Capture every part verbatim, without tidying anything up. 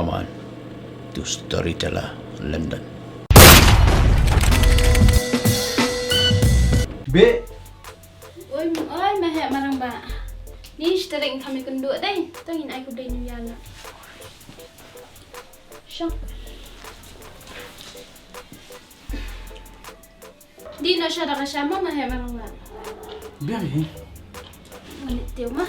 Aman to Storyteller London. Be. Oi, oi, ma heh marang ba. Ni shtering kami kendu dai. Tang in ai ku dai ni ya la. Shong. Di na sha da ka sha ma ma heh ma long la. Biang hi. Ngan tiu ma.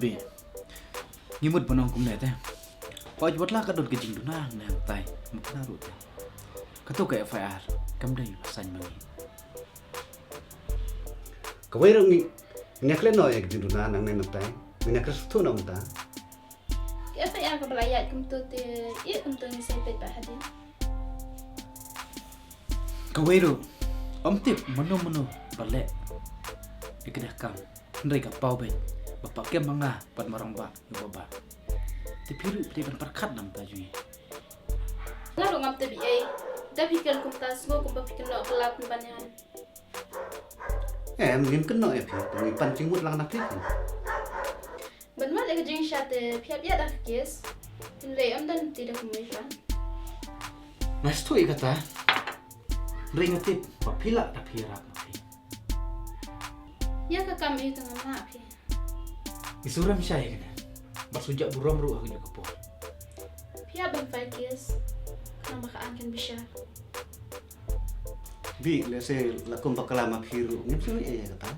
Bi. Ngi mut ban ong kumne te. Poi wat la ka dot ka jingduna ne tai. Mut na rut. Ka tu ka F I R. Kam dei ba sain mangi. Kawei ruh ngi. Ngi kle no ya ka jingduna nang ne nang tai. Ngi kle tu no ta. Ka F I R ka ba la ïaid kumto te, ïa kumto ngi sa peit ba hadien. Kawei ruh, ym tip mano mano ba leh ïa ka dei kam. Hynrei ka paw beit ba pat kem ma nga bad marang ba ïa ba ba. Te phi ruh phi dei ban pyrkhat namta jong ngi. Nga ruh ngam tip ei. Da phi kren kumta sngew kumba phi kynnoh ka lad ban ïa. Em, ngim kynnoh ïa phi, ngi pan jingmut lang na phi. Ban wan ïa ka jingshisha te phi hap ïa da ka kes. Hynrei ym don ti da kumwei pa. Nga sngewthuh ïa kata. Hynrei nga tip ba phi lah da phi ïarap na phi. Ïa ka kam ïa ka ngam lah phi. Ngi surem shai kane. Ba su jak burom ruh ha ka juk ka por. Phi hap ban file kes. Khnang ba ka aiñ kan bishar. Bi, lehse la kum ba klam ma phi ruh ngim sngewthuh ïa kata.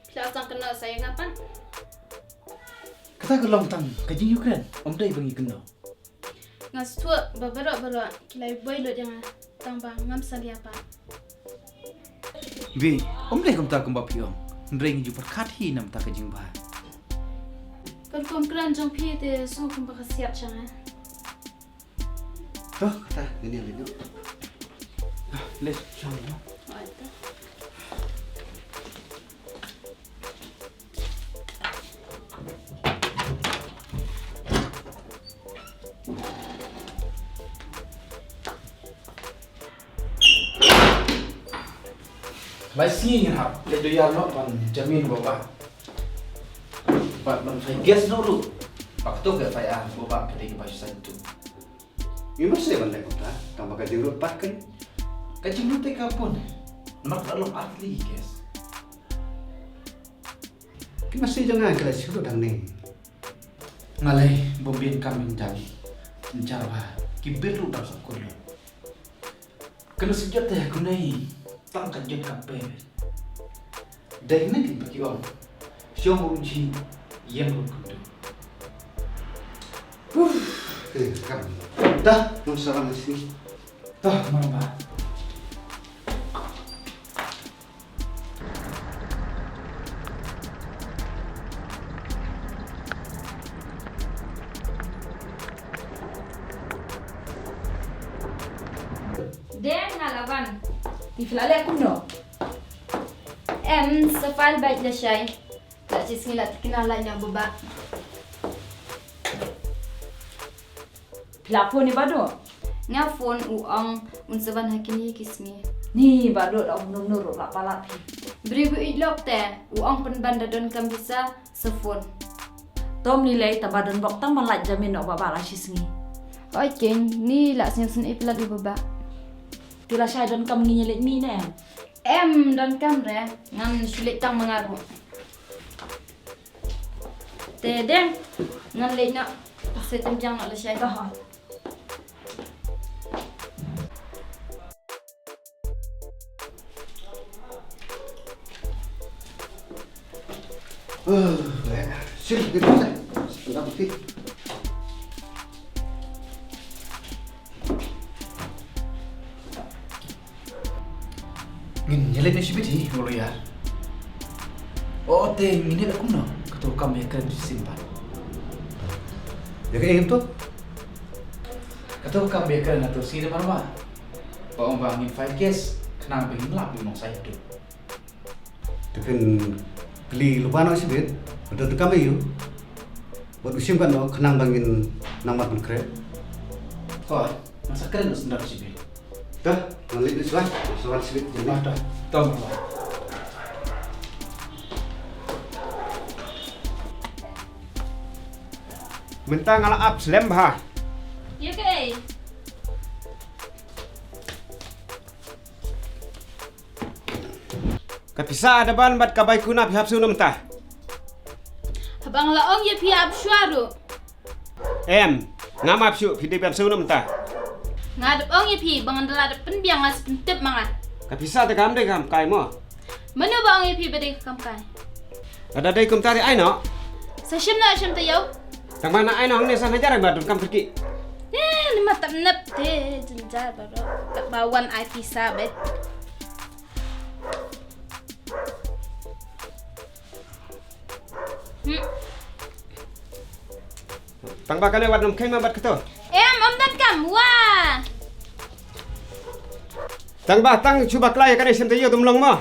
Phi la sdang kynnoh sa ïa nga pat. Kata ka long tang ka jing Ukraine, ym dei ba ngi kynnoh. Nga sngewthuh ba baroh baroh ki la boi lut ïa nga tang ba ngam salia pat. Bi, ym dei kumta kumba phi ong. Hynrei ngi ju pyrkhat hi namta ka jingbha. Ka rukom kren jong phi te sngew kumba ka siat sha nga. To, kata, ngin ïa leit noh. Ah, leit, shong noh. Oi, to. Lai sngi ngin hap leit duh ïar noh ban jamin u baba. Bad ban file kes noh ruh. Bad kato ka F I R u baba ka dei kaba shisha tu. Ngi mut seh ban leh kumta, tang ba ka jinglut pat kan. Ka jinglut te ka bun. Namar ka long artylli ki kes. Ki masi jong nga ki la shu lut hangne. Nga lei bym biang kam ïa jam. Jar ba ki bill ruh dang sa kut lut. Kane shu jot te kumne tang ka jot ka pe. Dei ne ki ba ki ong. Shong ruh ji, ïeng ruh kyntu. Uf, eh, kam. Dah, nang salam sini. Dah, marba. Deng, nga la wan. Phi la leh kumno? Em, sa file beit lashai. La shisngi la tikna la ïa baba. Phi la phone ïa Badoh? Nga phone u ong un sa wan ha kine ki sngi. Ni Badoh la ong kumno kumno ruh la palat phi. Briew u ïeit lok te u ong pynban da donkam pisa sa phone. Tom ni lei tang ba don bok tang ban lait jamin noh baba la shisngi. Oi keiñ ni la sngewsynei palat ïa baba. Te lashai donkam ngin ïa leit mih ne? Em donkam re ngan shu leit tang ma nga ruh. Te deng ngan leit noh. Sa ïa tymbiang noh lashai. Ka hoi. Eh, eh, sini, sini, sini. Sini, sini. Ngin ïa leit noh shibit hi, u lawyer. O, te ngin ïa leit kumno? Kato kam ïa kren shisien pat. Ïa kaei kato? Kato kam ïa kren kato shisien pat ma. Ba ong ba ngin file case khnang ba ngin lap ïa u nongshai ïa u. Te phin kylli lypa noh shibit, ba don kam aïu. Bad u shim katno khnang ba ngin nang mat ban kren. Hooid, ngan sa kren da sdang shibit. Te ngan leit shuwa, shuwa shibit. Bah, to. To, bah. Mynta nga la ap slem bha. Ïa kaei? Ka pisa da ban bad ka bai kuna phi hap siew na mynta. Haba nga la ong ïa phi ap shuwa ruh. Em, ngam ap shuh, phi dei ban siew na mynta. Nga dep ong ïa phi ba ngan da lah dep pynbiang, nga sa pyntip ma nga. Ka pisa te kam dei kam kai mo. Mano ba ong ïa phi ba dei ka kam kai? Lada dei kumta te ai noh. Sa shim noh, shim te ïew. Tang ba na ai noh hangne san hajar ba don kam kyrkieh. Eh, ni ma tap nep te jynjar baroh. Kat ba wan ai pisa bet. Hmm. Tang ba kane wat nym kheiñ ma bad kato. Em, ym donkam, wa. Tang ba tang shu bakla ïa kane shim te ïew dum long mo.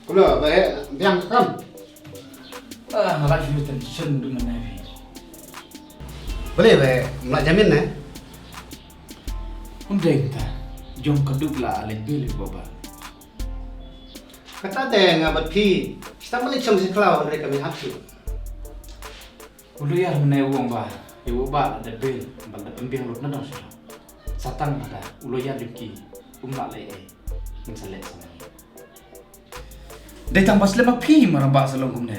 Kumno, ba eh, biang kam? Ah, nga la shu tension dum na phi. Balei ba eh, ym lah jamin ne? Ym dei kata, jong ka duk la leit bill ïa u baba. Kata te nga bad phi, sdang ban leit shong sha khlaw hynrei kam ïahap shuh. U lawyer mynne u ong ba ïa u baba la dep bill, ba la dep pynbiang lut na dong sha dong. Sa tang kata u lawyer jong ki um lah leh ei. Ngin sa leh sa leh. Dei tang ba slem ma phi, Marangbah, sa long kumne.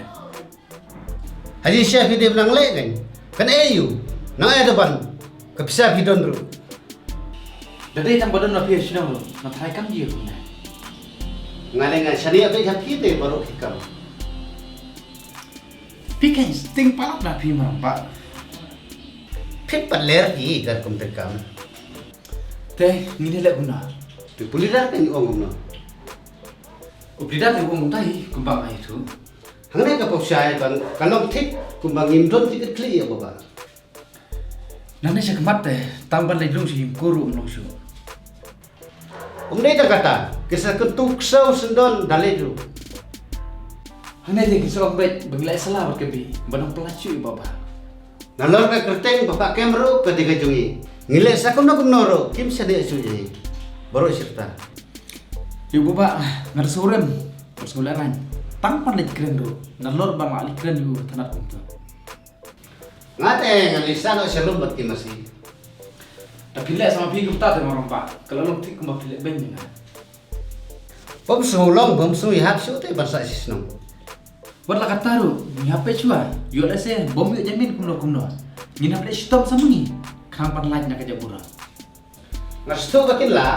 Haji sha phi dei ba nang leh ngan. Kan ei ïa u. Nang ei da ban. Ka pisa phi don ruh. Da dei tang ba don ma phi shnong ruh, nga tharai kam ji ruh ne. Nga leh ngan shaniah beit ha phi te baroh phi kam. Phi kein sting palat na phi, Marangbah. Phi pat ler phi kar kum te kam. Te ngin leh kumno? Te u leader kan ong kumno? U leader te u ong kumta hi kumba nga ïathuh. Hangne ka pop shai ban ka long thik kumba ngim don ki kit khlieh ïa u baba. Nangne sha khmat te tang ban leit lung sha ïing kur ruh ym long shuh. Um dei tang kata, ki sa kyntu ksew syndon da leit ruh. Hangne te ki sa ong beit ba ngi la ïa sala bad ka bih ba nang pyllait shuh ïa u baba. Nalor ka kyrteng bapha kem ruh ka dei ka jong ngi. Ngi leh sa kumno kumno ruh kim shaniah shuh ïa ngi. Baroh shi rta. Ïa u baba nga da sngewrem. Bad sngewlehrain tang ban leit kren ruh nalor ba nga la leit kren ïa u thanat kumta. Nga te ngan leit sah noh sha lum bad ki masi. Da phi leh sa ma phi kumta te Marangbah, ka la long thik kumba phi leh beiñ ïa nga. Bym sngew long bym sngew ïahap shuh te ban sah shisnong. Wat la katta ruh ngi hap peit shuwa, ïoh lehse bym ïoh jamin kumno kumno. Ngin hap leh shitom sa ma ngi khnang ban lait na ka jakhlia. Nga sngewthuh ba kin lah.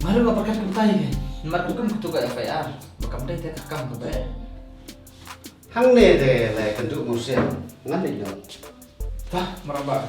Nga ruh nga pyrkhat kumta hi. Namar katkum katu ka F I R ba kam dei te ka kam kaba eh. Hangne te la ïakynduh mawsiang. Ngan leit noh. Bah, Marangbah.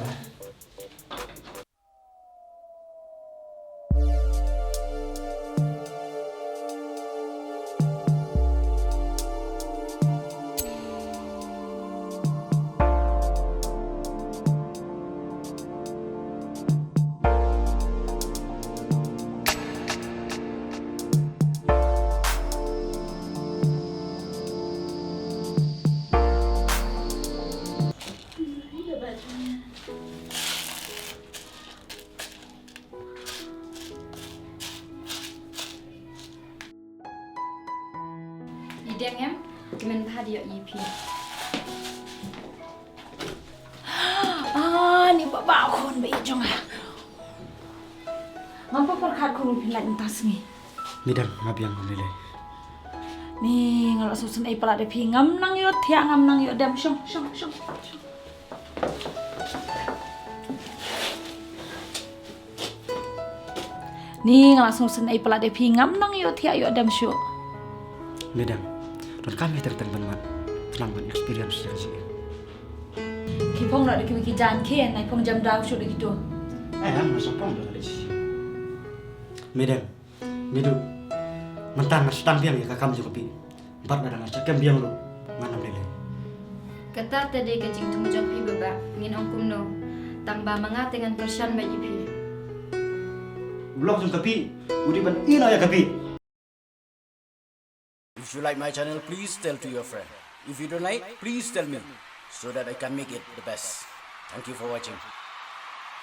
I deng em, kmen bha da ïoh i phi. Ah, ni baba khun ba i jong nga. Ngam pyrkhat khun phi lait mynta sngi. Midang nga biang ngam lei lei. Ni nga la sngewsynei palat da phi, ngam nang ïoh thiah ngam nang ïoh dem. Shong shong shong shong. Ni nga la sngewsynei palat da phi, ngam nang ïoh thiah ïoh dem shuh. Midang, donkam ïa ter ter ban mat, tang ban experience ïa ka jingim. Ki phong da ki wiki jan ki, nai phong jam daw shuh da ki tu. Eh, em, nga sa phong da lei. Midang, Midu, mynta nga sdang biang ïa ka kam jong ka phi. Bad lada nga sdang biang ruh ngan ym lei lei. Ka Kata te dei ka jingthmu jong phi Bah Bah, ngin ong kumno? Tang ba ma nga te ngan kyrshan beit ïa phi. U lok jong ka phi u dei ban ïehnoh ïa ka phi. If you like my channel, please tell to your friend. If you don't like, please tell me so that I can make it the best. Thank you for watching.